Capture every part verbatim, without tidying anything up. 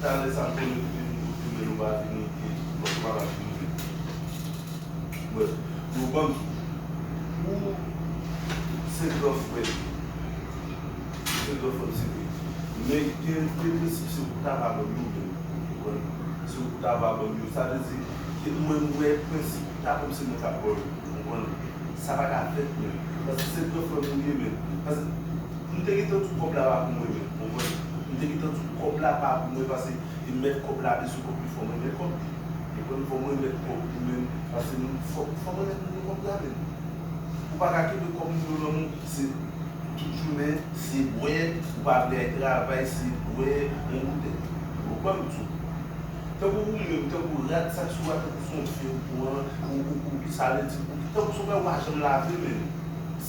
Talè sa m konnen tout moun kote men nou pa vini, e lòt pa la vini. Brèf, nou ban m, ou se gran frè m, ou se gran frè m, se vre. Men gen de prensip se ou ta va ban m yo menm, ou konprann? Se ou ta va ban m yo. Sa vle di, ke mwen, m wè prensip ou ta ban m, se mwen k ap ban w yo, ou konprann? Sa pa ka fèt menm. Paske se gran frè m ou ye menm. Paske m te gentan di w kòb la pa pou mwen menm, ou konprann? M te gentan di w kòb la pa pou mwen, paske e mèt kòb la bezwen kòb li, fò mwen mèt kòb li. Ou konprann? Fò mwen mèt kòb li menm, paske m, fò, fò mwen mèt mwen kòb la menm. Ou pa ka kenbe kòb moun yo nan men w, se tout jounen, se bwè, ou pa vle al travay, se bwè, yon boutèy. Ou konprann tou? Tankou ou menm, tankou rat sa k sou a, tankou se yon fye ou pran, ou, ou, ou, sa vle di, tankou se yon bagay ou pa janm lave menm.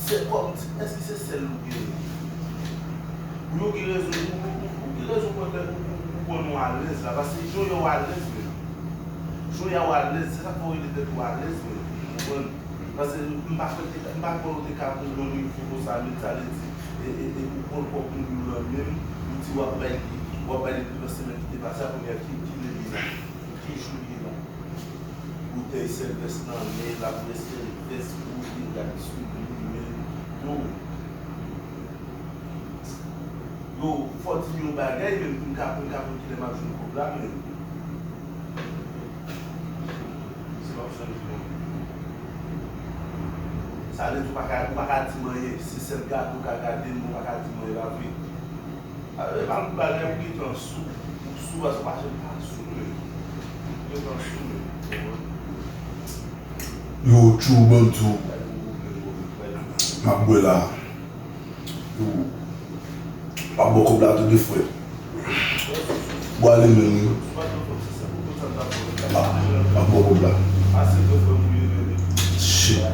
Se kòm, èske se sèl ou genyen? Ou yo gen rezon, ou, ou, ou, ou gen rezon pou, pou, pou, pou nou alèz la, paske jan w alèz menm. Jan w alèz, se sa k fè w rele tèt ou alèz menm. Ou konprann? Paske m pa kwè te ka, m pa kwè w te ka pran yon nivo konsa, men sa vle di, e, e, e ou pran kòb moun yo nan men m, ou di w ap bay li, w ap bay li devan semèn ki te pase a, kounye a ki, ki lè li la, ki jou li la. Boutèy sèlvès nan men l, ap bwè sèlvès, boule, gad souli, men yo. Yo, fò di m yon bagay, menm pou m ka, pou m ka konn kilè m ap jwenn kòb la, men. Sa vle di ou pa ka, ou pa ka di m anyen. Se sèl gade ou ka gade m, ou pa ka di m anyen, pa vre? A, e pa m bagay ou gentan sou. Ou sou, paske ou pa janm pa sou, men. Ou gentan sou, men. Yo, tchou, ban m tou. M ap bwè la. Yo, m ap bwè kòb la tou de frè. Bwè ale menm wi. M ap, m ap bwè kòb la. Shit.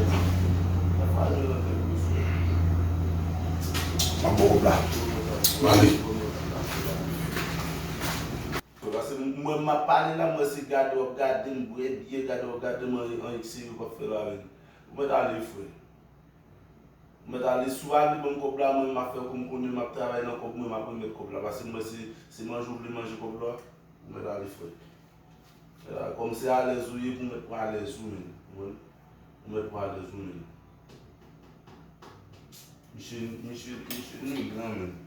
M ap bwè kòb la. M ale. Paske mwen m ap pale la, mwen se gade w ap gade m, bwè byè, gade w ap gade m, an, an, ekse yo p ap fè la menm. Ou mèt ale, frè. Ou mèt ale, si w ale ban m kòb la, mwen m ap fè kou m konnen, m ap travay nan kòb mwen, m ap remèt kòb la. Paske mwen se, se manje w vle manje kòb la, ou mèt ale, frè. Kòm se alèz ou ye, pou mèt pran alèz ou menm. Ou konprann? Ou mèt pran alèz ou menm. Misye, misye, misye nigran menm.